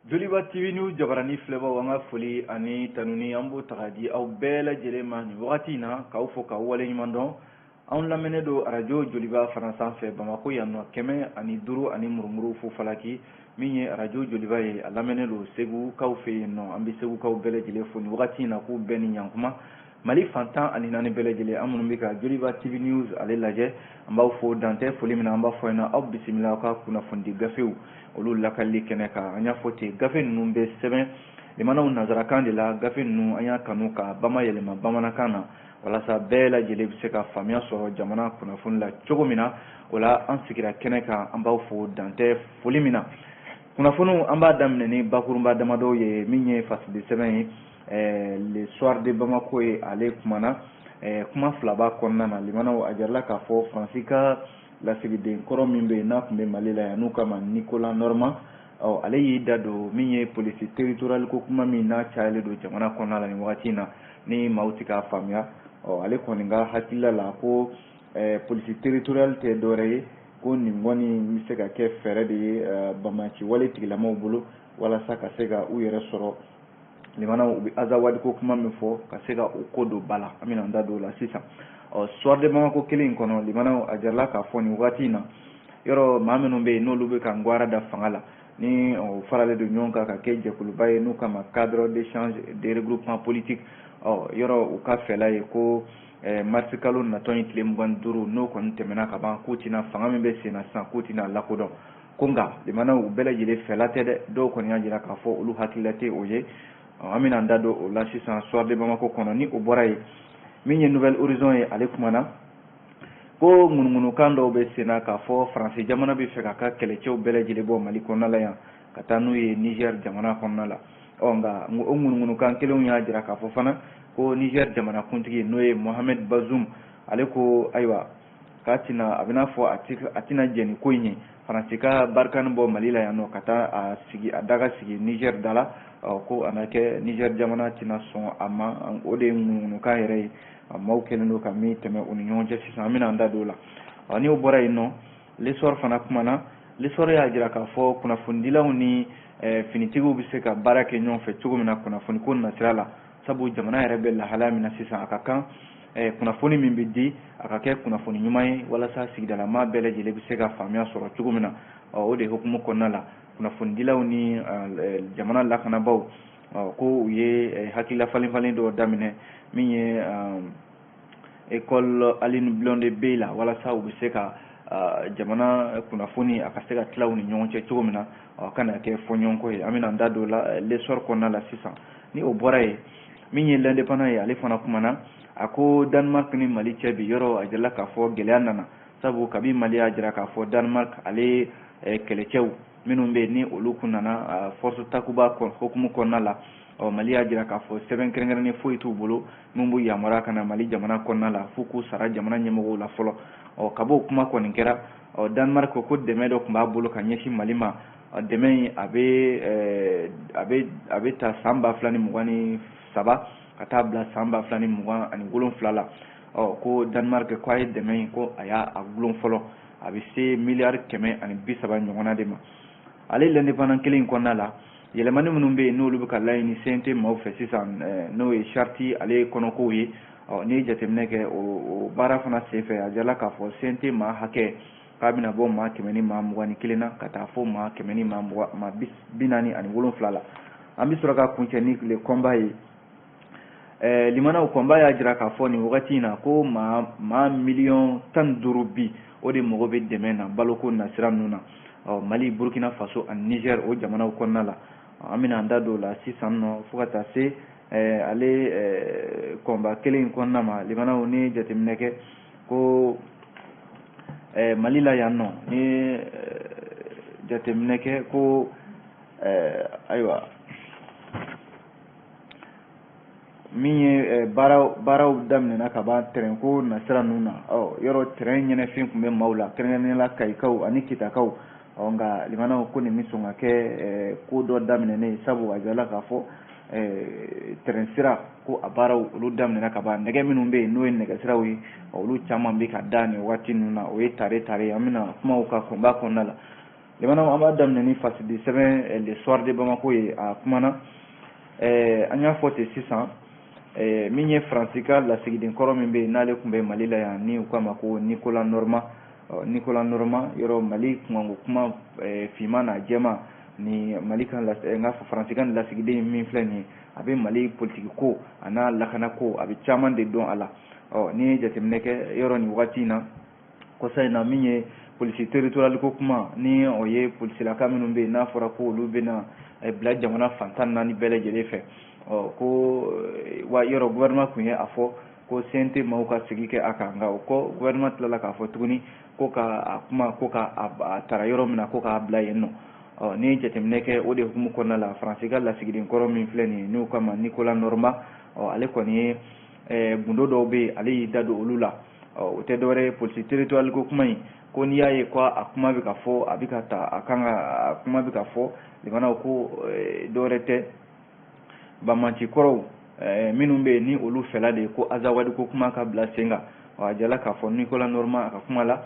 Joliba TV News jabarani filɛbaw, an ka foli ani tanuni, an b'o ta k'a di aw bɛɛ lajɛlen ma nin wagati in na, k'aw fo k'aw waleɲuman dɔn. Anw lamɛnnen don arajo Joliba fana sanfɛ Bamakɔ yan nɔ, 105 ani murumuru fo falaki. Min ye arajo Joliba ye, a lamɛnnen don Segukaw fɛ yen nɔ. An bɛ Segukaw bɛɛ lajɛlen fo nin wagati in na, k'u bɛɛ ni ɲankuma. Mali fan 14 bɛɛ lajɛlen, an minnu bɛ ka Joliba TV News ale lajɛ, an b'aw fo dantɛ foli min na. An b'a fɔ ɲɛna, aw bisimila aw ka kunnafonidi gafew olu lakalili kɛnɛ kan. An y'a fɔ ten, gafe ninnu bɛ sɛbɛn limanaw nanzarakan de la. Gafe ninnu, an y'a kanu ka bama yɛlɛma bamanankan na walasa bɛɛ lajɛlen bɛ se ka faamuya sɔrɔ jamana kunnafoni la cogo min na. O la, an sigira kɛnɛ kan, an b'aw fo dantɛ foli min na. Kunnafoniw, an b'a daminɛ ni bakurunba damadɔw ye. Min ye fasidi sɛbɛn ye, Le Soir de Bamako ye, ale kumana kuma filaba kɔnɔna na. Limanaw, a jarala k'a fɔ Faransi ka lasigiden kɔrɔ min bɛ yen, n'a tun bɛ Mali la yan, n'u k'a ma Nicolas Normand, ɔ ale y'i da don min ye police territoriale ko kuma min n'a cayalen don jamana kɔnɔna la nin wagati in na, ni maaw tɛ k'a faamuya. Ɔ ale kɔni ka hakilila la ko police territoriale tɛ dɔwɛrɛ ye, ko nin kɔni bɛ se ka kɛ fɛɛrɛ de ye banbaanci wale tigilamaw bolo walasa ka se ka u yɛrɛ sɔrɔ. Limanaw, u bɛ Azawadi ko kuma min fɔ, ka se ka o ko don ba la, an bɛna an da don o la sisan. Ɔ Soir de Bamako kelen in kɔnɔ, limanaw, a jarala k'a fɔ nin wagati in na, yɔrɔ maa minnu bɛ yen, n'olu bɛ ka ngwara da fanga la, ni o faralen don ɲɔgɔn kan ka kɛ jɛkuluba ye, n'u k'a ma Cadre d'échange de regroupement politique, ɔ yɔrɔ u ka fɛla ye ko marisi kalo natɔ in tile 25, n'o kɔni tɛmɛna ka ban, k'u tɛna fanga min bɛ sen na sisan, k'u tɛna lakodɔn. Ko nka limanaw, u bɛɛ lajɛlen fɛla tɛ dɛ, dɔw kɔni y'a jira k'a fɔ olu hakilila tɛ o ye. An bɛna an da don o la sisan Soir de Bamako kɔnɔ. Ni o bɔra yen, min ye Nouvel Horizon ye, ale kumana ko ŋunuŋunukan dɔw bɛ sen na k'a fɔ Faransi jamana bɛ fɛ k'a ka kɛlɛcɛw bɛɛ lajɛlen bɔ Mali kɔnɔna la yan ka taa n'u ye Niger jamana kɔnɔna la. Ɔ nka o ŋunuŋunukan kelenw y'a jira k'a fɔ fana ko Niger jamana kuntigi, n'o ye Mohamed Bazoum, ale ko ayiwa, k'a tɛna, a bɛna fɔ a tɛna jɛn ni ko in ye, Faransi ka Barkhane bɔ Mali la yan nɔ ka taa a sigi, a daga sigi Niger da la. Ɔ ko a na kɛ Niger jamana tɛna sɔn a ma. O de ye ŋunuŋunukan yɛrɛ ye, maaw kɛlen don ka min tɛmɛ u ni ɲɔgɔn cɛ sisan. An bɛna an da don o la. Ɔ n'o bɔra yen nɔ, L'Essor fana kumana. L'Essor y'a jira k'a fɔ kunnafonidilaw ni finitigiw bɛ se ka baara kɛ ɲɔgɔn fɛ cogo min na kunnafoni ko nasira la, sabu jamana yɛrɛ bɛ lahalaya min na sisan, a ka kan kunnafoni min bɛ di, a ka kɛ kunnafoni ɲuman ye walasa sigidalamaa bɛɛ lajɛlen bɛ se ka faamuya sɔrɔ cogo min na. Ɔ o de hukumu kɔnɔna la, kunnafonidilaw ni jamana lakanabaaw, ko u ye hakilila falen falen dɔw daminɛ min ye école Aline Blondin Bey la, walasa u bɛ se ka jamana kunnafoni, a ka se ka tila u ni ɲɔgɔn cɛ cogo min na, a kana kɛ fɔɲɔgɔnkɔ ye. An bɛna an da don la L'Essor kɔnɔna la sisan. Ni o bɔra yen, min ye L'Indépendant ye, ale fana kumana. A ko Danemark ni Mali cɛ bi, yɔrɔ a jirala k'a fɔ gɛlɛya nana, sabu kabi Mali y'a jira k'a fɔ Danemark ale kɛlɛcɛw minnu bɛ yen, ni olu kun nana force Takuba hukumu kɔnɔna la, ɔ Mali y'a jira k'a fɔ sɛbɛn kɛrɛnkɛrɛnnen foyi t'u bolo min b'u yamaruya ka na Mali jamana kɔnɔna la, f'u k'u sara jamana ɲɛmɔgɔw la fɔlɔ. Ɔ kab'o kuma kɔni kɛra, ɔ Danemark ko dɛmɛ dɔ tun b'a bolo ka ɲɛsin Mali ma. Dɛmɛ in, a bɛ ta san 2023 ka taa bila san 2027 la. Ɔ ko Danemark ko a ye dɛmɛ in, ko a y'a gulon fɔlɔ, a bɛ se miliyari 130 ɲɔgɔnna de ma. Ale L'Indépendant kelen in kɔnɔna la, yɛlɛmani minnu bɛ yen, n'olu bɛ ka laɲini CNT maaw fɛ sisan, n'o ye charte ale kɔnɔkow ye, ɔ n'i ye jateminɛ kɛ o baara fana senfɛ, a jirala k'a fɔ CNT maa hakɛ k'a bɛna bɔ maa 121 na ka taa fo maa kɛmɛ ni maa mugan, maa 47 la. An bɛ sɔrɔ ka kuncɛ ni Le Combat ye. Limanaw, Combat y'a jira k'a fɔ nin wagati in na ko maa miliyɔn 15 bi, o de mago bɛ dɛmɛ na baloko nasira ninnu na, ɔ Mali, Burkina Faso ani Niger, o jamanaw kɔnɔna la. An bɛna an da don o la sisan nɔ fo ka taa se ale Combat kelen in kɔnɔna ma. Limanaw, ni ye jateminɛ kɛ ko Mali la yan nɔ, ni ye jateminɛ kɛ ko ayiwa, min ye baaraw daminɛna ka ban tɛrɛnko nasira ninnu na. Ɔ yɔrɔ tɛrɛn ɲɛnɛfin tun bɛ maaw la, kɛrɛnkɛrɛnnenya la Kayikaw ani Kitakaw. Ɔ nka limanaw, ko nin bɛ sɔn ka kɛ ko dɔ daminɛnen, sabu a jirala k'a fɔ tɛrɛn sira ko a baaraw olu daminɛna ka ban. Nɛgɛ minnu bɛ yen, n'o ye nɛgɛsiraw ye, olu caman bɛ ka da nin waati ninnu na. O ye tare tare, an bɛna kumaw ka Combat kɔnɔna la. Limanaw, an b'a daminɛ ni fasidi sɛbɛn Le Soir de Bamako ye. A kumana, an y'a fɔ ten sisan, min ye Faransi ka lasigiden kɔrɔ min bɛ yen, n'ale tun bɛ Mali la yan, ni u k'a ma ko Nicolas Normand. Nicolas Normand, yɔrɔ Mali kunkanko kuma finman n'a jɛman ni Mali ka, n k'a fɔ Faransi ka lasigiden min filɛ nin ye, a bɛ Mali politiki ko a n'a lakana ko, a bɛ caman de dɔn a la. Ɔ n'i ye jateminɛ kɛ yɔrɔ nin wagati in na, kɔsa in na, min ye police territoriale ko kuma, ni o ye polisilaka minnu bɛ yen, n'a fɔra ko olu bɛna bila jamana fan 14 bɛɛ lajɛlen fɛ, ɔ ko wa yɔrɔ gouvernement tun ye a fɔ ko CNT maaw ka sigi kɛ a kan. Nka o kɔ, gouvernement tilala k'a fɔ tuguni ko ka a kuma ko ka a tara yɔrɔ min na, ko k'a bila yen nɔ. Ɔ n'i ye jateminɛ kɛ, o de hukumu kɔnɔna la, Faransi ka lasigiden kɔrɔ min filɛ nin ye, n'u k'a ma Nicolas Normand, ɔ ale kɔni ye gundo dɔw bɛ yen, ale y'i da don olu la. Ɔ o tɛ dɔwɛrɛ ye, police territoriale ko kuma in, ko n'i y'a ye ko a kuma bɛ ka fɔ, a bɛ ka ta a kan ka a kuma bɛ ka fɔ, limanaw, ko dɔwɛrɛ tɛ, banbanci kɔrɔw minnu bɛ yen, ni olu fɛla de ye ko Azawadi ko kuma ka bila sen kan. A jala k'a fɔ Nicolas Normand a ka kuma la,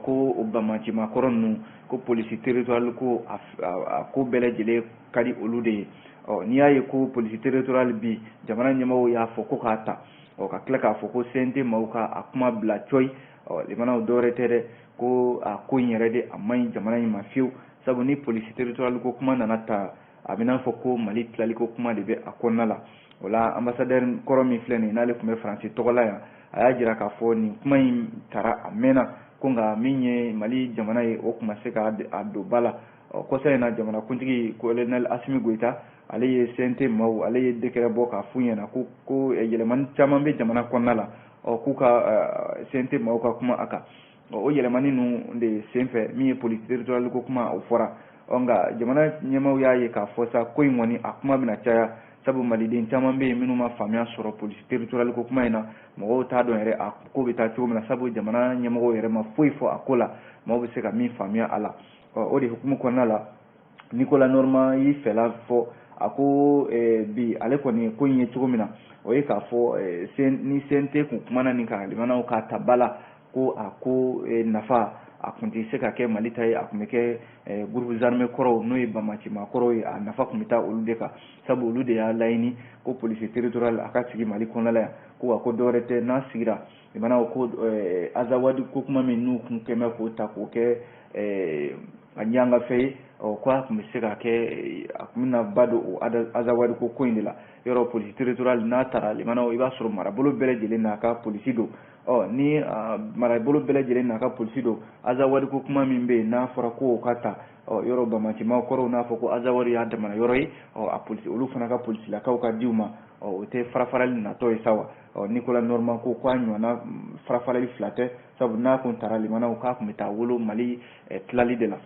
ko o banbanci makɔrɔ ninnu, ko police territoriale ko a ko bɛɛ lajɛlen ka di olu de ye. Ɔ n'i y'a ye ko police territoriale bi, jamana ɲɛmɔgɔw y'a fɔ ko k'a ta, ɔ ka tila k'a fɔ ko CNT maaw ka a kuma bila cɔyi, ɔ limanaw, dɔwɛrɛ tɛ dɛ, ko a ko in yɛrɛ de a man ɲi jamana in ma fiyewu. Sabu ni police territoriale ko kuma nana ta, a bɛ n'a fɔ ko Mali tilali ko kuma de bɛ a kɔnɔna la. O la, ambassadeur kɔrɔ min filɛ nin ye, n'ale tun bɛ Faransi tɔgɔ la yan, a y'a jira k'a fɔ nin kuma in tara a mɛnna, ko nka min ye Mali jamana ye, o tun ma se ka a don ba la. Ɔ kɔsa in na, jamanakuntigi colonel Assimi Goïta, ale ye CNT maaw, ale ye décret bɔ k'a f'u ɲɛna ko yɛlɛmani caman bɛ jamana kɔnɔna la, ɔ k'u ka CNT maaw ka kuma a kan. O yɛlɛmani ninnu de senfɛ, min ye police territoriale ko kuma, o fɔra. Ɔ nka jamana ɲɛmaaw y'a ye k'a fɔ sa, ko in kɔni a kuma bɛna caya, sabu maliden caman bɛ yen minnu ma faamuya sɔrɔ police territoriale ko kuma in na. Mɔgɔw t'a dɔn yɛrɛ a ko bɛ taa cogo min na, sabu jamana ɲɛmɔgɔw yɛrɛ ma foyi fɔ a ko la maaw bɛ se ka min faamuya a la. Ɔ o de hukumu kɔnɔna la, Nicolas Normand y'i fɛla fɔ. A ko bi ale kɔni ko in ye cogo min na, o ye k'a fɔ ni CNT kun kumana nin kan, limanaw, k'a ta ba la, ko a ko nafa a kun tɛ se ka kɛ Mali ta ye, a kun bɛ kɛ groupes armés kɔrɔw, n'o ye banbanci maakɔrɔw ye, a nafa kun bɛ taa olu de kan, sabu olu de y'a laɲini ko police territoriale a ka sigi Mali kɔnɔna la yan. Ko wa ko dɔwɛrɛ tɛ, n'a sigira, limanaw, ko Azawadi ko kuma min n'u kun kɛn bɛ k'o ta k'o kɛ a ɲangafɛ ye, ɔ ko a tun bɛ se ka kɛ, a tun bɛna ba don o Azawadi ko in de la. Yɔrɔ police territoriale n'a taara, limanaw, i b'a sɔrɔ marabolo bɛɛ lajɛlen n'a ka polisi don. Ɔ ni marabolo bɛɛ lajɛlen n'a ka polisi don, Azawadi ko kuma min bɛ yen, n'a fɔra ko o ka ta, ɔ yɔrɔ banbancimaw kɔrɔw n'a fɔ ko Azawadi y'a damana yɔrɔ ye, ɔ a polisi olu fana ka polisilakaw ka di u ma, ɔ o tɛ farafarali natɔ ye sa wa? Ɔ Nicolas Normand ko a ɲɔgɔnna farafarali fila tɛ, sabu n'a kun taara, limanaw, k'a kun bɛ taa wolo Mali tilali de la.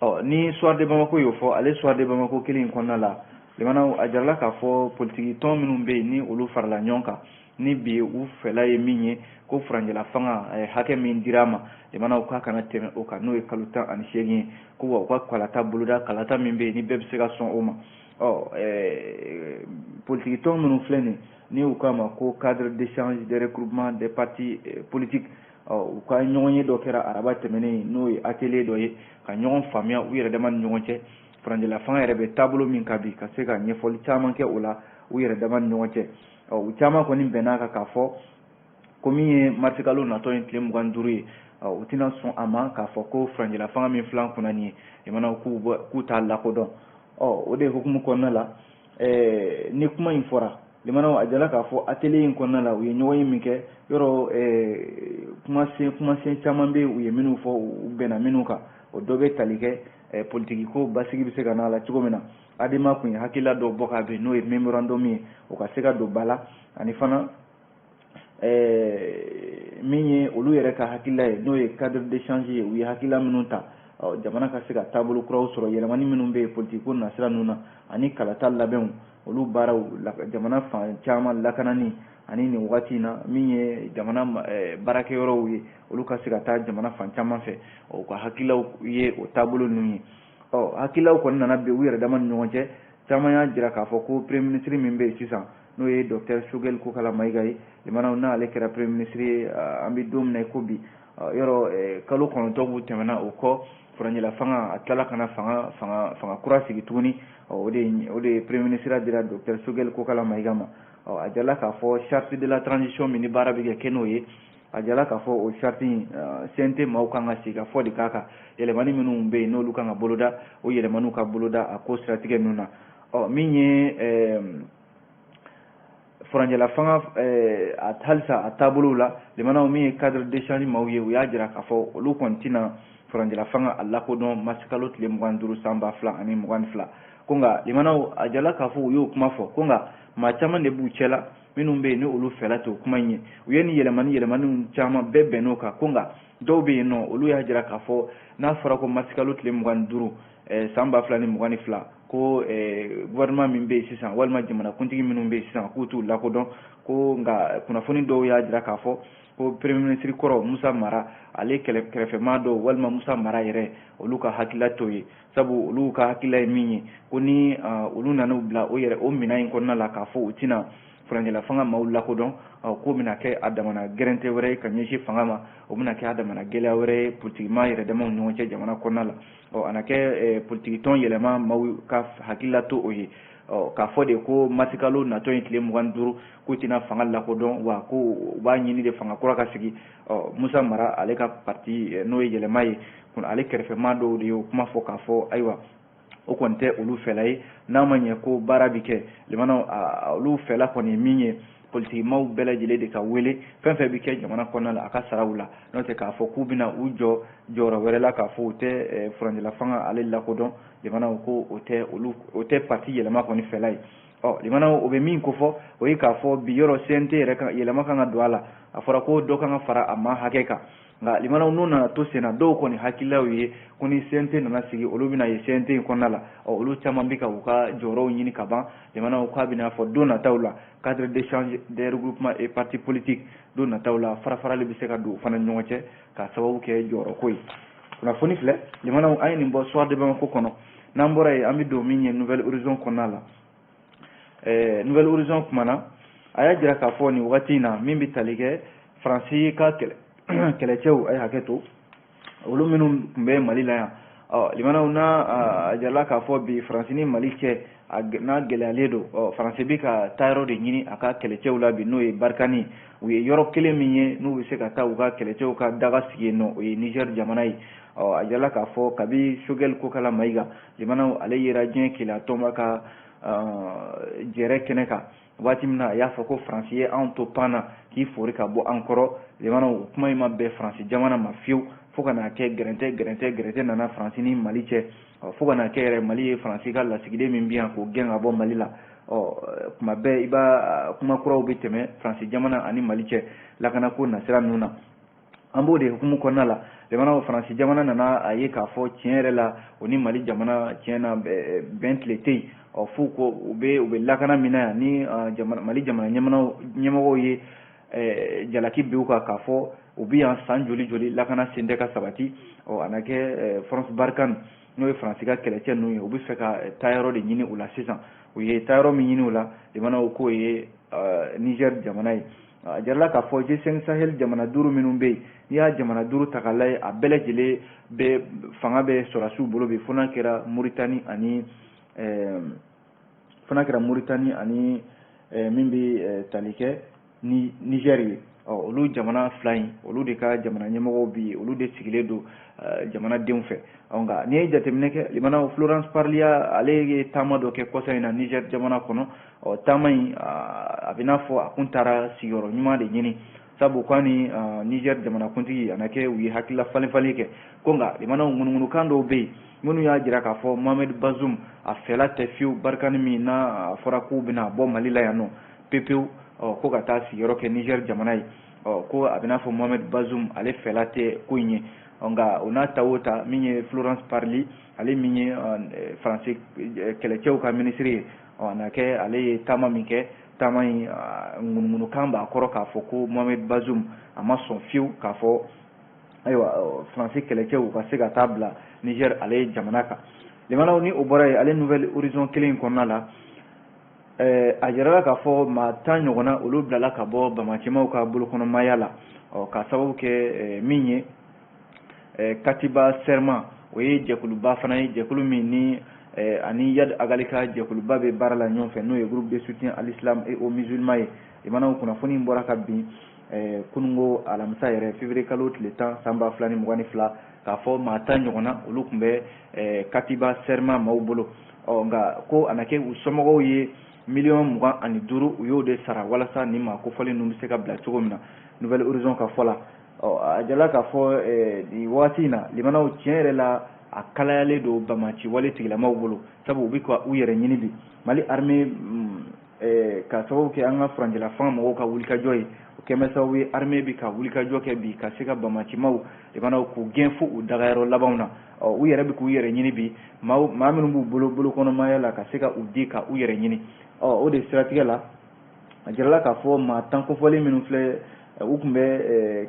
Ɔ ni Soir de Bamako y'o fɔ, ale Soir de Bamako kelen in kɔnɔna la, limanaw, a jarala k'a fɔ politiki tɔn minnu bɛ yen, ni olu farala ɲɔgɔn kan, ni bi u fɛla ye min ye, ko furancɛla fanga hakɛ min dira a ma, limanaw, k'a kana tɛmɛ o kan, n'o ye kalo 18 ye, ko wa u ka kalata boloda, kalata min bɛ yen ni bɛɛ bɛ se ka sɔn o ma. Ɔ politiki tɔn minnu filɛ nin, ni u k'a ma ko Cadre d'échange de regroupement des partis politiques, ɔ u ka ɲɔgɔnye dɔ kɛra araba tɛmɛnen, n'o ye atelier dɔ ye ka ɲɔgɔn faamuya u yɛrɛ dama ni ɲɔgɔn cɛ, furancɛla fanga yɛrɛ bɛ taabolo min kan bi, ka se ka ɲɛfɔli caman kɛ o la u yɛrɛ dama ni ɲɔgɔn cɛ. Ɔ u caman kɔni bɛnn'a kan k'a fɔ ko min ye marisikalo natɔ ye, tile 25 ye, ɔ u tɛna sɔn a ma k'a fɔ ko furancɛla fanga min filɛ an kunna nin ye, limanaw, k'u t'a lakodɔn. Ɔ o de hukumu kɔnɔna la, ni kuma in fɔra, limanaw, a jala k'a fɔ atelier in kɔnɔna la, u ye ɲɔgɔn ye min kɛ, yɔrɔ kumasen caman bɛ yen u ye minnu fɔ, u bɛnna minnu kan. O dɔ bɛ tali kɛ politiki ko basigi bɛ se ka n'a la cogo min na. ADEMA kun ye hakilila dɔ bɔ ka bin, n'o ye mémorandum ye, o ka se ka don ba la. Ani fana min ye olu yɛrɛ ka hakilila ye, n'o ye cadre d'échange ye, u ye hakilila minnu ta, jamana ka se ka taabolo kuraw sɔrɔ, yɛlɛmani minnu bɛ yen politiki ko nasira ninnu na, ani kalata labɛnw, olu baaraw, jamana fan caman lakanani, ani nin wagati in na, min ye jamana baarakɛyɔrɔw ye, olu ka se ka taa jamana fan caman fɛ. U ka hakililaw ye o taabolo ninnu ye. Ɔ hakililaw kɔni nana bin u yɛrɛ dama ni ɲɔgɔn cɛ. Caman y'a jira k'a fɔ ko premier ministre min bɛ yen sisan, n'o ye docteur Choguel Kokala Maïga ye, limanaw, n'ale kɛra premier ministre ye, an bɛ don min na i ko bi, yɔrɔ kalo 9 tɛmɛna o kɔ. Furancɛla fanga a tilala ka na fanga kura sigi tuguni. O de premier ministre dira docteur Choguel Kokalla Maïga ma. A jirala k'a fɔ charte de la transition min ni baara bɛ kɛ n'o ye, a jirala k'a fɔ o charte in CNT maaw kan ka sigi ka fɔ de k'a kan, yɛlɛmani minnu bɛ yen n'olu kan ka boloda, o yɛlɛmaniw ka boloda a ko siratigɛ ninnu na. Min ye furancɛla fanga halisa a taabolo la, limanaw min ye cadre d'échange maaw ye, u y'a jira k'a fɔ olu kɔni tɛna furancɛla fanga a lakodɔn marisikalo tile 25 san 2022. Ko nka limanaw a jirala k'a fɔ u y'o kuma fɔ, ko nka maa caman de b'u cɛla minnu bɛ yen ni olu fɛla t'o kuma in ye. U ye nin yɛlɛmaniw caman bɛɛ bɛnn'o kan, ko nka dɔw bɛ yen nɔ olu y'a jira k'a fɔ n'a fɔra ko marisikalo tile 25 san 2022 ko gouvernement min bɛ yen sisan walima jamanakuntigi minnu bɛ yen sisan k'u t'u lakodɔn. Ko nka kunnafoni dɔw y'a jira k'a fɔ ko premier ministre kɔrɔ Musa Mara ale kɛrɛfɛmaa dɔw walima Musa Mara yɛrɛ olu ka hakilila t'o ye, sabu olu ka hakilila ye min ye ko ni olu nana u bila o yɛrɛ o minɛn in kɔnɔna la k'a fɔ u tɛna furancɛla fanga maaw lakodɔn, k'o bɛna kɛ a damana gɛrɛntɛ wɛrɛ ye ka ɲɛsin fanga ma, o bɛna kɛ a damana gɛlɛya wɛrɛ ye politikimaa yɛrɛ damaw ni ɲɔgɔn cɛ jamana kɔnɔna la. A na kɛ politikitɔn yɛlɛma maaw ka hakilila to o ye. K'a fɔ de ko marisikalo natɔ in tile 25 k'u tɛna fanga lakodɔn, wa ko u b'a ɲini de fanga kura ka sigi. Musa Mara ale ka parti n'o ye yɛlɛma ye, ale kɛrɛfɛmaa dɔw de y'o kuma fɔ k'a fɔ ayiwa o kɔni tɛ olu fɛla ye, n'a ma ɲɛ ko baara bi kɛ. Limanaw olu fɛla kɔni ye min ye, politikimaw bɛɛ lajɛlen de ka wele fɛn fɛn bɛ kɛ jamana kɔnɔna la a ka saraw la, n'o tɛ k'a fɔ k'u bɛna u jɔ jɔyɔrɔ wɛrɛ la k'a fɔ u tɛ furancɛla fanga ale lakodɔn, limanaw ko o tɛ olu o tɛ parti yɛlɛma kɔni fɛla ye. Limanaw o bɛ min kofɔ o ye k'a fɔ bi yɔrɔ CNT yɛrɛ kan yɛlɛma kan ka don a la, a fɔra ko dɔ kan ka fara a maa hakɛ kan, nka limanaw n'u nana to sen na dɔw kɔni hakililaw ye ko ni CNT nana sigi olu bɛna ye CNT in kɔnɔna la. Olu caman bɛ ka u ka jɔyɔrɔw ɲini ka ban. Limanaw k'a bɛna fɔ don nataw la cadre d'échange des regroupements et partis politiques don nataw la fara-farali bɛ se ka don u fana ɲɔgɔn cɛ k'a sababu kɛ jɔyɔrɔko ye. Kunnafoni filɛ limanaw an ye nin bɔ Soir de Bamako kɔnɔ. N'an bɔra yen an bɛ don min ye Nouvelle Horizon kɔnɔna la. Nouvelle Horizon kumana a y'a jira k'a fɔ nin wagati in na min bɛ tali kɛ Faransi ka kɛlɛcɛw a ye hakɛ to olu minnu tun bɛ Mali la yan. Limanaw n'a a jirala k'a fɔ bi Faransi ni Mali cɛ n'a gɛlɛyalen don, Faransi bɛ ka taayɔrɔ de ɲini a ka kɛlɛcɛw la bi n'o ye Barikani. U ye yɔrɔ kelen min ye n'u bɛ se ka taa u ka kɛlɛcɛw ka daga sigi yen nɔ, o ye Niger jamana ye. A jirala k'a fɔ kabi Choguel Kokalla Maïga limanaw ale yera diɲɛ keleya tɔnba ka jɛrɛ kɛnɛ kan waati min na a y'a fɔ ko Faransi ye anw to pan na k'i fori ka bɔ an kɔrɔ. Limanaw o kuma in ma bɛn Faransi jamana ma fiyewu, fo ka n'a kɛ gɛrɛntɛ nana Faransi ni Mali cɛ, fo ka n'a kɛ yɛrɛ Mali ye Faransi ka lasigiden min bɛ yan k'o gɛn ka bɔ Mali la. Kuma bɛɛ i b'a kuma kuraw bɛ tɛmɛ Faransi jamana ani Mali cɛ lakanako nasira ninnu na. An b'o de hukumu kɔnɔna la, limanaw Faransi jamana nana a ye k'a fɔ tiɲɛ yɛrɛ la o ni Mali jamana tiɲɛ na bɛn tile tɛ yen. F'u ko u bɛ lakana min na yan ni Mali jamana ɲɛmɔgɔw ye jalaki bin u kan k'a fɔ u bɛ yan san joli joli lakana sen tɛ ka sabati. A na kɛ France Barkhane n'o ye Faransi ka kɛlɛcɛ ninnu ye, u bɛ fɛ ka taayɔrɔ de ɲini u la sisan. U ye taayɔrɔ min ɲini u la limanaw k'o ye Niger jamana ye. A jirala k'a fɔ G5 Sahel jamana duuru minnu bɛ yen, n'i y'a jamana duuru ta k'a lajɛ a bɛɛ lajɛlen bɛ fanga bɛ sɔrɔdasiw bolo bi fo n'a kɛra Moritani ani min bɛ tali kɛ ni Niger ye. Olu jamana fila in olu de ka jamana ɲɛmɔgɔw bi olu de sigilen don jamanadenw fɛ. Nka n'i ye jateminɛ kɛ limanaw Florence Parly ale ye taama dɔ kɛ kɔsa in na Niger jamana kɔnɔ. Taama in a bɛ n'a fɔ a kun taara sigiyɔrɔ ɲuman de ɲini, sabu k'a ni Niger jamanakuntigi a na kɛ u ye hakilila falen falen kɛ. Ko nka limanaw ŋunuŋunukan dɔw bɛ yen minnu y'a jira k'a fɔ Mohamed Bazoum a fɛla tɛ fiyewu Barikani min n'a fɔra k'u bɛna bɔ Mali la yan nɔ pepewu, ko ka taa sigiyɔrɔ kɛ Niger jamana ye. Ko a bɛ n'a fɔ Mohamed Bazoum ale fɛla tɛ ko in ye. Nka o n'a ta o ta min ye Florence Parly ale min ye Faransi kɛlɛcɛw ka minisiri ye, a na kɛ ale ye taama min kɛ, taama in ŋunuŋunukan b'a kɔrɔ k'a fɔ ko Mohamed Bazoum a ma sɔn fiyewu k'a fɔ ayiwa Faransi kɛlɛcɛw ka se ka taa bila Niger ale jamana kan. Limanaw ni o bɔra yen, ale Nouvelle Horizon kelen in kɔnɔna la a jirala k'a fɔ maa 10 ɲɔgɔnna olu bilala ka bɔ bamacɛmaw ka bolokɔnɔmaya la, k'a sababu kɛ min ye Katiba Serma O ye jɛkuluba fana ye, jɛkulu min ni ani Iyad Ag Ghali ka jɛkuluba bɛ baara la ɲɔgɔn fɛ, n'o ye groupe de soutien à l'islam et aux musulmans ye. Limanaw, kunnafoni bɔra ka bin kununko alamisa yɛrɛ, février kalo tile 10 san 2022, k'a fɔ maa 10 ɲɔgɔnna, olu tun bɛ Katiba Serma maaw bolo. Ɔ nka ko a na kɛ u somɔgɔw ye miliyɔn 25, u y'o de sara walasa ni maa kofɔlen ninnu bɛ se ka bila cogo min na. Nouvel Horizon ka fɔ la, ɔ a jala k'a fɔ nin waati in na, limanaw, tiɲɛ yɛrɛ la, a kalayalen don bamaci wale tigilamaw bolo, sabu u bɛ ka u yɛrɛ ɲini bi. Mali armée, ka sababu kɛ an ka furancɛla fanga mɔgɔw ka wulikajɔ ye, o kɛn bɛ sababu ye armée bɛ ka wulikajɔ kɛ bi ka se ka bamacimaw, limanaw, k'u gɛn fo u dagayɔrɔ labanw na. Ɔ u yɛrɛ bɛ k'u yɛrɛ ɲini bi, maa minnu b'u bolo bolokɔnɔmaya la, ka se ka u di ka u yɛrɛ ɲini. Ɔ o de siratigɛ la, a jirala k'a fɔ maa 10 kofɔlen minnu filɛ, u tun bɛ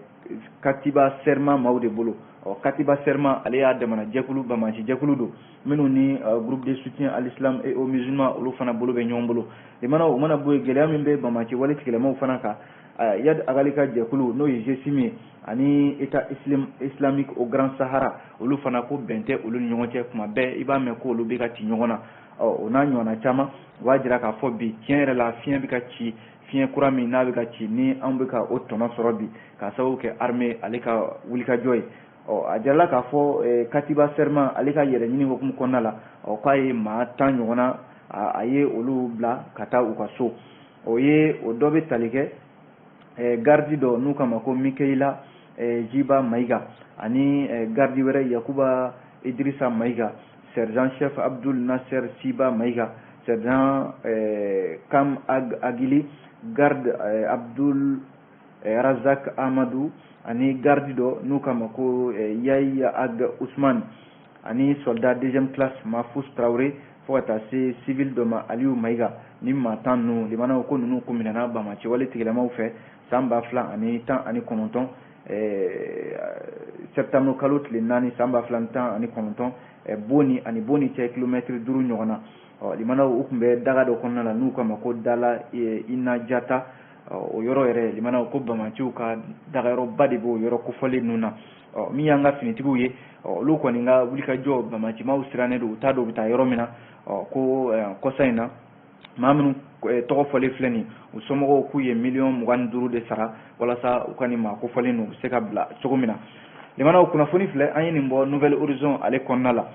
Katiba Serma maaw de bolo. Ɔ Katiba Serma, ale y'a damana jɛkulu, bamaci jɛkulu don minnu ni groupe de soutien à l'islam et aux musulmans, olu fana bolo bɛ ɲɔgɔn bolo. Limanaw, o mana bɔ yen, gɛlɛya min bɛ bamaci wale tigilamaw fana kan, Iyad Ag Ghali ka jɛkulu, n'o ye GSIM ye, ani État islamique au Grand Sahara, olu fana ko bɛn tɛ olu ni ɲɔgɔn cɛ. Kuma bɛɛ i b'a mɛn ko olu bɛ ka ci ɲɔgɔn na. Ɔ o n'a ɲɔgɔnna caman, o b'a jira k'a fɔ bi, tiɲɛ yɛrɛ la, fiɲɛ bɛ ka ci, fiɲɛ kura min n'a bɛ ka ci ni anw bɛ ka o tɔnɔ sɔrɔ bi, k'a sababu kɛ armée ale ka wulikajɔ ye. Ɔ a jirala k'a fɔ Katiba Serma ale ka yɛrɛ ɲini hukumu kɔnɔna la, ɔ k'a ye maa 10 ɲɔgɔnna, a ye olu bila ka taa u ka so. O ye o dɔ bɛ tali kɛ garde dɔ n'u k'a ma ko Mikeyila Jiba Mayiga, ani garde wɛrɛ Yakuba Idrissa Mayiga, sergent chef Abdul Nasser Siba Mayiga, sergent Kam Ag Agili, garde Abdul Razak Amadou, ani garde dɔ n'u k'a ma ko Yayi Ag Ousmane, ani soldat deuxième classe Mahfous Traoré, fo ka taa se civil dɔ ma, Aliou Mayiga. Ni maa 10 ninnu, limanaw, ko ninnu kun minɛna bamaci wale tigilamaw fɛ san 2019, septembre kalo tile 4 san 2019, Boni ani Boni cɛ kilomɛtiri 5 ɲɔgɔn na. Ɔ limanaw, u tun bɛ daga dɔ kɔnɔna la n'u k'a ma ko Dala Inajata. O yɔrɔ yɛrɛ, limanaw, ko bamaciw ka dagayɔrɔba de b'o yɔrɔ kofɔlen ninnu na. Ɔ min y'an ka finitigiw ye, olu kɔni ka wulikajɔ, bamacimaw sirannen don, u t'a dɔn u bɛ taa yɔrɔ min na. Ɔ ko kɔsa in na, maa minnu tɔgɔ fɔlen filɛ nin, u somɔgɔw k'u ye miliyɔn 25 de sara walasa u ka nin maa kofɔlen ninnu u bɛ se ka bila cogo min na. Limanaw, kunnafoni filɛ, an ye nin bɔ Nouvel Horizon ale kɔnɔna la.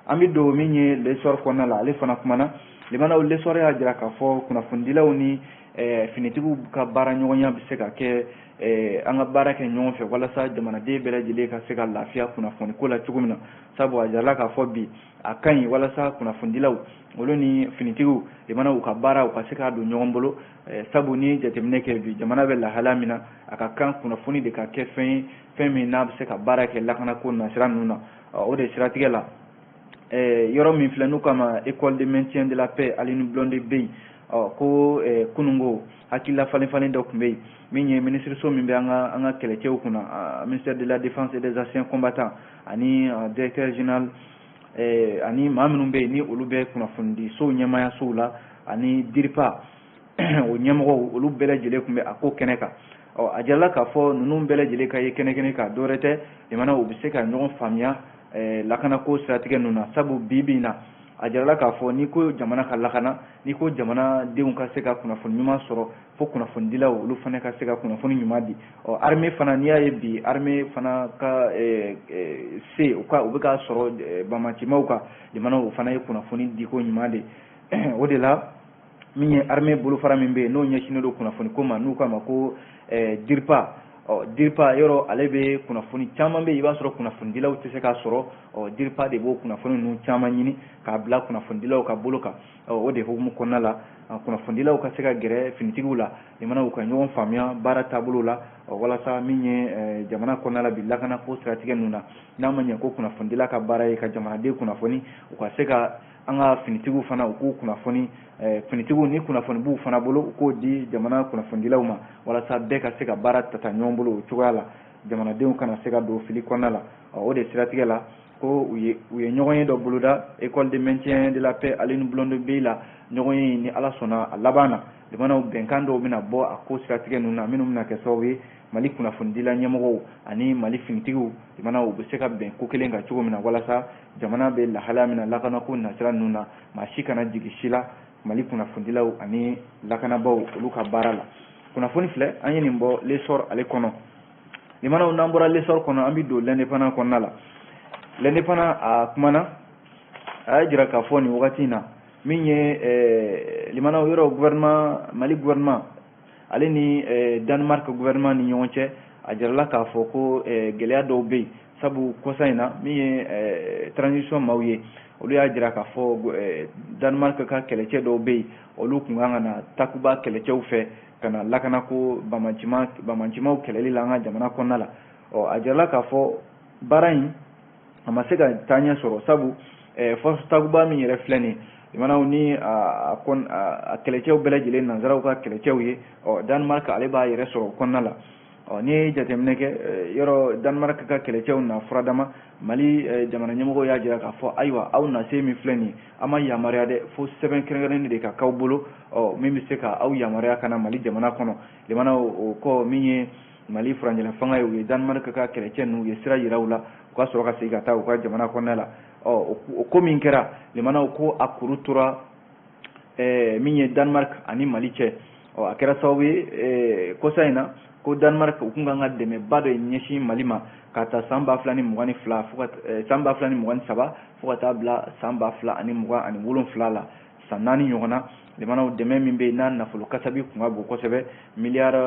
An bɛ don min ye L'Essor kɔnɔna la, ale fana kumana. Limanaw, L'Essor y'a jira k'a fɔ kunnafonidilaw ni finitigiw ka baara ɲɔgɔnya bɛ se ka kɛ, an ka baara kɛ ɲɔgɔn fɛ walasa jamanaden bɛɛ lajɛlen ka se ka lafiya kunnafoni ko la cogo min na. Sabu a jirala k'a fɔ bi, a ka ɲi walasa kunnafonidilaw olu ni finitigiw, limanaw, u ka baara u ka se k'a don ɲɔgɔn bolo. Sabu ni ye jateminɛ kɛ bi, jamana bɛ lahala min na, a ka kan kunnafoni de ka kɛ fɛn ye, fɛn min n'a bɛ se ka baara kɛ lakanako nasira ninnu na. O de siratigɛ la, yɔrɔ min filɛ n'u k'a ma école de maintien de la paix Alioune Blondin bɛ yen, ɔ ko kununko hakilila falen falen dɔ tun bɛ yen, min ye minisiriso min bɛ an ka kɛlɛcɛw kunna, ministère de la Défense et des Anciens Combattants, ani directeur général, ani maa minnu bɛ yen ni olu bɛ kunnafonidisow ɲɛmaayasow la, ani DIRPA o ɲɛmɔgɔw, olu bɛɛ lajɛlen tun bɛ a ko kɛnɛ kan. Ɔ a jirala k'a fɔ ninnu bɛɛ lajɛlen ka ye kɛnɛ kɛnɛ kan, dɔwɛrɛ tɛ, limanaw, u bɛ se ka ɲɔgɔn faamuya lakanako siratigɛ ninnu na. Sabu bi bi in na, a jirala k'a fɔ n'i ko jamana ka lakana, n'i ko jamanadenw ka se ka kunnafoni ɲuman sɔrɔ, fo kunnafonidilaw olu fana ka se ka kunnafoni ɲuman di. Ɔ armée fana, n'i y'a ye bi armée fana ka se u ka u bɛ ka sɔrɔ bamacimaw kan, limanaw, o fana ye kunnafoni diko ɲuman de. O de la, min ye armée bolofara min bɛ yen n'o ɲɛsinnen don kunnafoni ko ma, n'u k'a ma ko DIRPA. Ɔ DIRPA yɔrɔ, ale bɛ kunnafoni caman bɛ yen, i b'a sɔrɔ kunnafonidilaw tɛ se k'a sɔrɔ. Ɔ DIRPA de b'o kunnafoni ninnu caman ɲini k'a bila kunnafonidilaw ka bolo kan. Ɔ o de hukumu kɔnɔna la, kunnafonidilaw ka se ka gɛrɛ finitigiw la, limanaw, ka ɲɔgɔn faamuya baara taabolo la, walasa min ye jamana kɔnɔna la bi lakanako siratigɛ ninnu na, n'a ma ɲɛ ko kunnafonidila ka baara ye ka jamanaden kunnafoni, u ka se ka an ka finitigiw fana u k'u kunnafoni, finitigiw ni kunnafoni b'u fana bolo, u k'o di jamana kunnafonidilaw ma, walasa bɛɛ ka se ka baara ta ɲɔgɔn bolo o cogoya la, jamanadenw kana se ka don fili kɔnɔna la. O de siratigɛ la, Ko u ye ɲɔgɔn ye dɔ boloda école de maintien de la paix ale ni Blondeau Bey la. Ɲɔgɔn ye, ni Ala sɔnna, a laban na, limanaw, bɛnkan dɔw bɛna bɔ a ko siratigɛ ninnu na, minnu bɛna kɛ sababu ye Mali kunnafonidila ɲɛmɔgɔw ani Mali finitigiw, limanaw, u bɛ se ka bɛn ko kelen kan cogo min na, walasa jamana bɛ lahalaya min na lakanako nasira ninnu na, maa si kana jigin si la Mali kunnafonidilaw ani lakanabaw olu ka baara la. Kunnafoni filɛ, an ye nin bɔ L'Essor ale kɔnɔ. Limanaw, n'an bɔra L'Essor kɔnɔ, an bɛ don L'Indépendant kɔnɔna la. L'Indépendant a kumana, a y'a jira k'a fɔ nin wagati in na, min ye, limanaw, yɔrɔ gouvernement, Mali gouvernement ale ni Danemark gouvernement ni ɲɔgɔn cɛ, a jirala k'a fɔ ko gɛlɛya dɔw bɛ yen, sabu kɔsa in na, min ye transition maaw ye, olu y'a jira k'a fɔ Danemark ka kɛlɛcɛ dɔw bɛ yen, olu tun kan ka na Takuba kɛlɛcɛw fɛ ka na lakanako bamacimaw kɛlɛli la an ka jamana kɔnɔna la. Ɔ, a jirala k'a fɔ baara in a ma se ka taa ɲɛ sɔrɔ, sabu force Takuba min yɛrɛ filɛ nin ye, limanaw, ni a kɛlɛcɛw bɛɛ lajɛlen nanzaraw ka kɛlɛcɛw ye, ɔ, Danemark ale b'a yɛrɛ sɔrɔ o kɔnɔna la. Ɔ, n'i ye jateminɛ kɛ, yɔrɔ Danemark ka kɛlɛcɛw na furadama, Mali jamana ɲɛmɔgɔw y'a jira k'a fɔ ayiwa, aw nase min filɛ nin ye, an ma yamaruya dɛ, fo sɛbɛn kɛrɛnkɛrɛnnen de ka k'aw bolo, ɔ, min bɛ se ka aw yamaruya ka na Mali jamana kɔnɔ. Limanaw, o kɔ, min ye Mali furancɛla fanga ye, u ye Danemark ka kɛlɛcɛ ninnu, u ye sira yira u la, u ka sɔrɔ ka segin ka taa u ka jamana kɔnɔna la. Ɔ, o ko min kɛra, limanaw, ko a kuru tora min ye Danemark ani Mali cɛ. Ɔ, a kɛra sababu ye kɔsa in na ko Danemark u kun kan ka dɛmɛba dɔ ɲɛsin Mali ma ka taa san 2022 fo ka san 2023 fo ka taa bila san 2027 la, san 4 ɲɔgɔn na. Limanaw, dɛmɛ min bɛ yen n'a nafolo kasabi kun ka bon kosɛbɛ, miliyari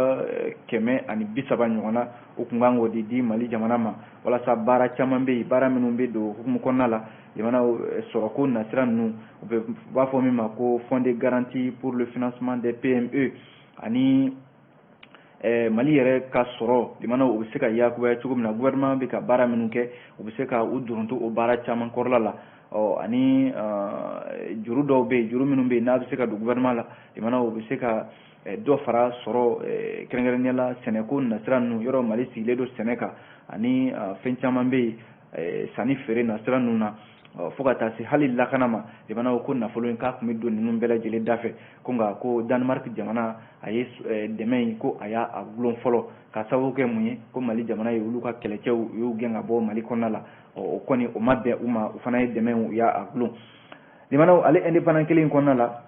130 ɲɔgɔn na, o kun kan k'o de di Mali jamana ma, walasa baara caman bɛ yen, baara minnu bɛ don hukumu kɔnɔna la, limanaw, sɔrɔko nasira ninnu, u bɛ b'a fɔ min ma ko fonds de garantie pour le financement des PME, ani Mali yɛrɛ ka sɔrɔ, limanaw, u bɛ se ka yakubaya cogo min na, gouvernement bɛ ka baara minnu kɛ, u bɛ se ka u doronto o baara caman kɔrɔla la. Ɔ, ani juru dɔw bɛ yen, juru minnu bɛ yen n'a bɛ se ka don gouvernement la, limanaw, u bɛ se ka dɔ fara sɔrɔ, kɛrɛnkɛrɛnnenya la sɛnɛko nasira ninnu. Yɔrɔ Mali sigilen don sɛnɛ kan, ani fɛn caman bɛ yen, sanni feere nasira ninnu na, fo ka taa se hali lakana ma. Limanaw, ko nafolo in k'a tun bɛ don ninnu bɛɛ lajɛlen da fɛ, ko nka ko Danemark jamana a ye dɛmɛ in ko a y'a gulon fɔlɔ, ka sababu kɛ mun ye? Ko Mali jamana ye olu ka kɛlɛcɛw, u y'u gɛn ka bɔ Mali kɔnɔna la. Ɔ, o kɔni o ma bɛn u ma, u fana ye dɛmɛ, u y'a gulon. Limanaw, ale Indépendant kelen in kɔnɔna la,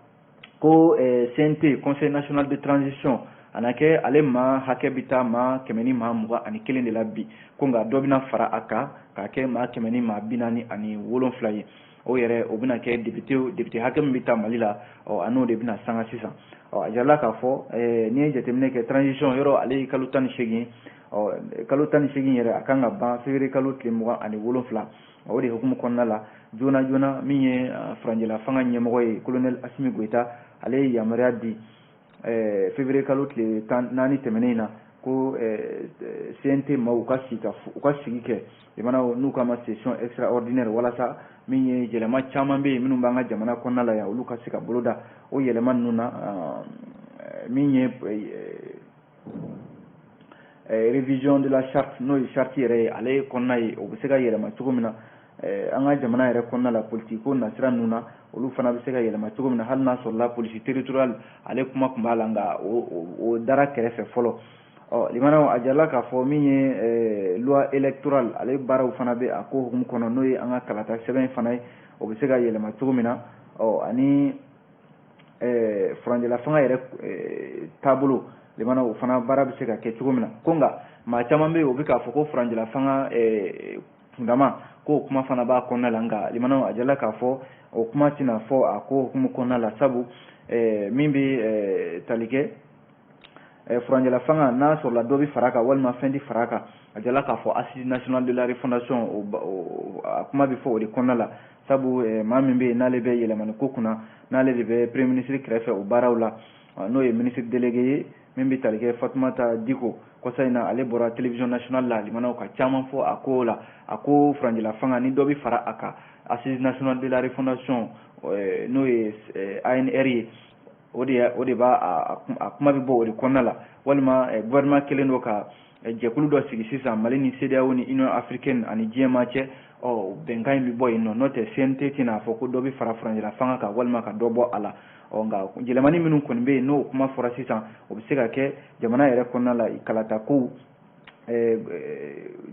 ko CNT, Conseil national de transition, a na kɛ ale maa hakɛ bɛ taa maa 121 de la bi, ko nka dɔ bɛna fara a kan k'a kɛ maa 147 ye. O yɛrɛ o bɛna kɛ député hakɛ min bɛ taa Mali la, ɔ, a n'o de bɛna sanga sisan. Ɔ, a jirala k'a fɔ n'i ye jateminɛ kɛ transition, yɔrɔ ale ye kalo 18, ɔ, kalo 18 yɛrɛ, a kan ka ban février kalo tile 27. O de hukumu kɔnɔna la, joona joona, min ye furancɛla fanga ɲɛmɔgɔ ye, colonel Assimi Goïta, ale ye yamaruya di février kalo tile 14 tɛmɛnen in na ko CNT maaw u ka sigi ka u ka sigi kɛ, limanaw, n'u k'a ma session extraordinaire, walasa min ye yɛlɛma caman bɛ yen minnu b'an ka jamana kɔnɔna la yan, olu ka se ka boloda. O yɛlɛma ninnu na, min ye révision de la charte, n'o ye charte yɛrɛ ye, ale kɔnɔna ye, o bɛ se ka yɛlɛma cogo min na an ka jamana yɛrɛ kɔnɔna la, politique ko nasira ninnu na, olu fana bɛ se ka yɛlɛma cogo min na, hali n'a sɔrɔla police territoriale ale kuma tun b'a la, nka o dara kɛrɛfɛ fɔlɔ. Ɔ, limanaw, a jirala k'a fɔ min ye loi électorale, ale baaraw fana bɛ a ko hukumu kɔnɔ, n'o ye an ka kalata sɛbɛn fana ye, o bɛ se ka yɛlɛma cogo min na. Ɔ, ani furancɛla fanga yɛrɛ taabolo, limanaw, o fana baara bɛ se ka kɛ cogo min na. Ko nka maa caman bɛ yen, o bɛ k'a fɔ ko furancɛla fanga kundama, k'o kuma fana b'a kɔnɔna la, nka limanaw, a jirala k'a fɔ o kuma tɛna fɔ a ko hukumu kɔnɔna la, sabu min bɛ tali kɛ furancɛla fanga, n'a sɔrɔla dɔ bɛ fara a kan walima fɛn tɛ fara a kan, a jirala k'a fɔ Assise nationale de la refondation, a kuma bɛ fɔ o de kɔnɔna la, sabu maa min bɛ yen n'ale bɛ yɛlɛmani ko kunna, n'ale de bɛ premier ministre kɛrɛfɛ o baaraw la, n'o ye ministre délégué ye min bɛ tali kɛ Fatumata Diko, kɔsa in na ale bɔra télévision nationale la, limanaw, ka caman fɔ a ko la. A ko furancɛla fanga, ni dɔ bɛ fara a kan, Assise nationale de la refondation, n'o ye ANR ye. O de b'a a kuma bɛ bɔ o de kɔnɔna la, walima gouvernement kɛlen don ka jɛkulu dɔ sigi sisan Mali ni CEDEAO ni Union africaine ani diɲɛ maa cɛ. Ɔ bɛnkan in bɛ bɔ yen nɔ, n'o tɛ CNT tɛna fɔ ko dɔ bɛ fara furancɛla fanga kan walima ka dɔ bɔ a la. Ɔ nka yɛlɛmani minnu kɔni bɛ yen, n'o kuma fɔra sisan, o bɛ se ka kɛ jamana yɛrɛ kɔnɔna la, kalata kow,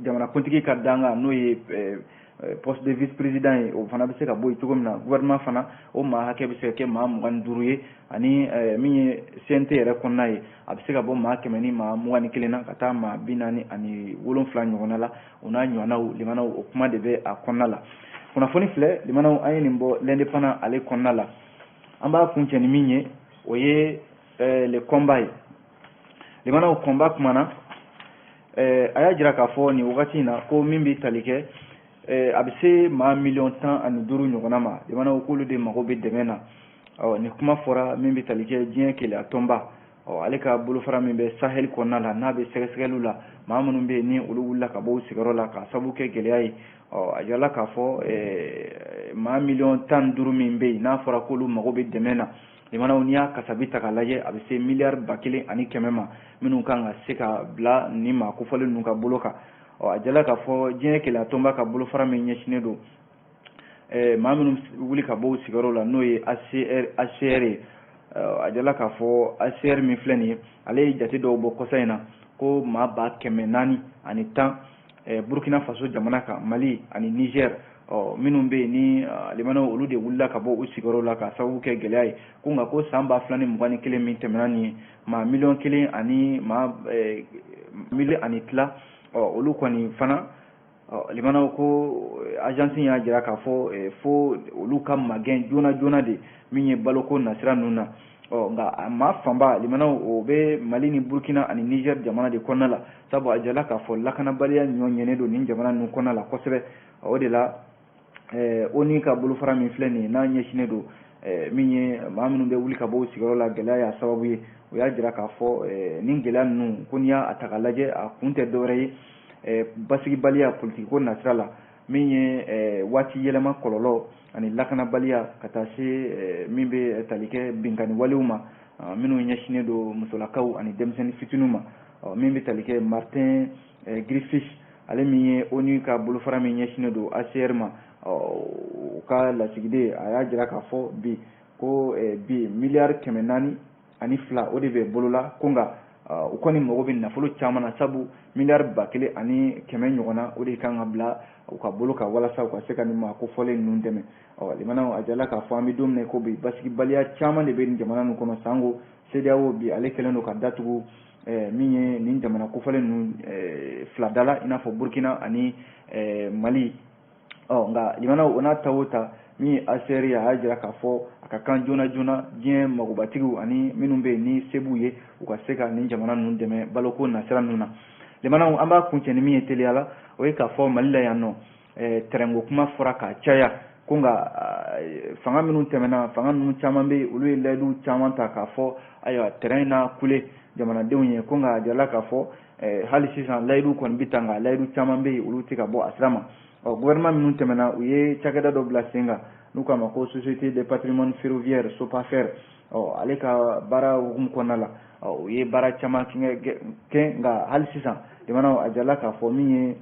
jamanakuntigi ka dankan n'o ye poste de vice président ye, o fana bɛ se ka bɔ yen cogo min na. Gouvernement fana, o maa hakɛ bɛ se ka kɛ maa 25 ye, ani min ye CNT yɛrɛ kɔnɔna ye, a bɛ se ka bɔ maa 121 na ka taa maa 47 ɲɔgɔnna la, o n'a ɲɔgɔnnaw. Limanaw, o kuma de bɛ a kɔnɔna la. Kunnafoni filɛ, limanaw, an ye nin bɔ L'Indépendant ale kɔnɔna la. An b'a kuncɛ ni min ye, o ye Le Combat ye. Limanaw, Combat kumana, a y'a jira k'a fɔ nin wagati in na ko min bɛ tali kɛ, a bɛ se maa miliyɔn 15 ɲɔgɔnna ma, limanaw, k'olu de mago bɛ dɛmɛ na. Ɔ nin kuma fɔra min bɛ tali kɛ diɲɛ keleya tɔnba, ɔ ale ka bolofara min bɛ Sahel kɔnɔna la, n'a bɛ sɛgɛsɛgɛliw la, maa minnu bɛ yen ni olu wulila ka bɔ u sigiyɔrɔ la k'a sababu kɛ gɛlɛya ye. Ɔ a jirala k'a fɔ maa miliyɔn 15 min bɛ yen, n'a fɔra k'olu mago bɛ dɛmɛ na, limanaw, n'i y'a kasabi ta k'a lajɛ, a bɛ se miliyari 1100 ma minnu kan ka se ka bila nin maa kofɔlen ninnu ka bolo kan. Ɔ a jirala k'a fɔ diɲɛ keleya tɔnba ka bolofara min ɲɛsinnen don maa minnu wuli ka bɔ u sigiyɔrɔ la, n'o ye ACR ye, a jirala k'a fɔ ACR min filɛ nin ye, ale ye jate dɔw bɔ kɔsa in na ko maa 410,000 Burkina Faso jamana kan, Mali ani Niger, ɔ minnu bɛ yen ni limanaw, olu de wulila ka bɔ u sigiyɔrɔ la k'a sababu kɛ gɛlɛya ye. Ko nka ko san 2021 min tɛmɛna nin ye, maa miliyɔn 1 ani maa miliyɔn ani tila, ɔ olu kɔni fana, ɔ limanaw, ko agence y'a jira k'a fɔ fo olu ka magɛn joona joona de min ye baloko nasira ninnu na. Ɔ nka a maa fanba, limanaw, o bɛ Mali ni Burkina ani Niger jamana de kɔnɔna la, sabu a jirala k'a fɔ lakanabaliya ɲɔ ɲɛnen don nin jamana ninnu kɔnɔna la kosɛbɛ. O de la ONU ka bolofara min filɛ nin ye, n'a ɲɛsinnen don min ye maa minnu bɛ wuli ka bɔ u sigiyɔrɔ la, gɛlɛya y'a sababu ye, o y'a jira k'a fɔ nin gɛlɛya ninnu, ko n'i y'a ta k'a lajɛ, a kun tɛ dɔwɛrɛ ye basigibaliya politiki ko nasira la, min ye waati yɛlɛma kɔlɔlɔ ani lakanabaliya, ka taa se min bɛ tali kɛ binkanni walew ma minnu ɲɛsinnen don musolakaw ani denmisɛnnin fitininw ma. Min bɛ tali kɛ Martin Griffiths, ale min ye ONU ka bolofara min ɲɛsinnen don ACR ma, o ka lasigiden, a y'a jira k'a fɔ bi ko bi miliyari 402, o de bɛ bolo la, ko nka u kɔni mago bɛ nafolo caman na, sabu miliyari 1100 ɲɔgɔnna, o de kan ka bila u ka bolo kan walasa u ka se ka nin maa kofɔlen ninnu dɛmɛ. Ɔ limanaw, a jirala k'a fɔ an bɛ don min na ko bi, basigibaliya caman de bɛ nin jamana ninnu kɔnɔ, sango CEDEAO bi ale kɛlen don ka datugu min ye nin jamana kofɔlen ninnu fila da la, i n'a fɔ Burkina ani Mali. Ɔ nka limanaw, o n'a ta o ta, min ye ACR ye, a y'a jira k'a fɔ a ka kan joona joona diɲɛ magobatigiw ani minnu bɛ yen ni se b'u ye, u ka se ka nin jamana ninnu dɛmɛ baloko nasira ninnu na. Limanaw, an b'a kuncɛ ni min ye teliya la, o ye k'a fɔ Mali la yan nɔ, tɛrɛnko kuma fɔra k'a caya, ko nka fanga minnu tɛmɛna, fanga ninnu caman bɛ yen, olu ye layidu caman ta k'a fɔ ayiwa tɛrɛn na kule jamanadenw ye, ko nka a jirala k'a fɔ hali sisan layidu kɔni bɛ ta, nka layidu caman bɛ yen, olu tɛ ka bɔ a sira ma. Ɔ gouvernement minnu tɛmɛna, u ye cakɛda dɔ bila sen kan n'u k'a ma ko Société de patrimoine ferroviaire, SOPAFER. Ɔ ale ka baara hukumu kɔnɔna la, ɔ u ye baara caman kɛ, nka hali sisan jamanaw, a jirala k'a fɔ min ye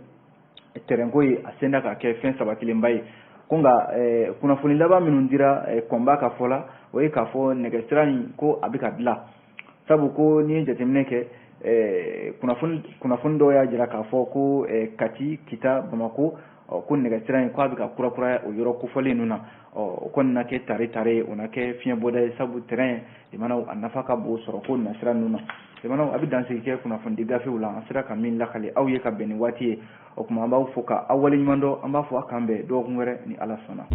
tɛrɛnko ye, a senda ka kɛ fɛn sabatilenba ye. Ko nka kunnafoni laban minnu dira Combat ka fɔ la, o ye k'a fɔ nɛgɛsira in ko a bɛ ka dilan, sabu ko n'i ye jateminɛ kɛ, kunnafoni dɔw y'a jira k'a fɔ ko Kati, Kita, Bamako, ko nɛgɛsira in ko a bɛ ka kurakuraya o yɔrɔ kofɔlen ninnu na. Ɔ o kɔni na kɛ tare tare ye, o na kɛ fiɲɛ bɔda ye, sabu tɛrɛn, jamanaw, a nafa ka bon sɔrɔ ko nasira ninnu na. Jamanaw, a bɛ dansigi kɛ kunnafonidi gafew la an sera ka min lakale aw ye ka bɛn ni waati ye. O tuma an b'aw fo ka aw waleɲuman dɔn, an b'a fɔ a k'an bɛn dɔgɔkun wɛrɛ ni Ala sɔnna.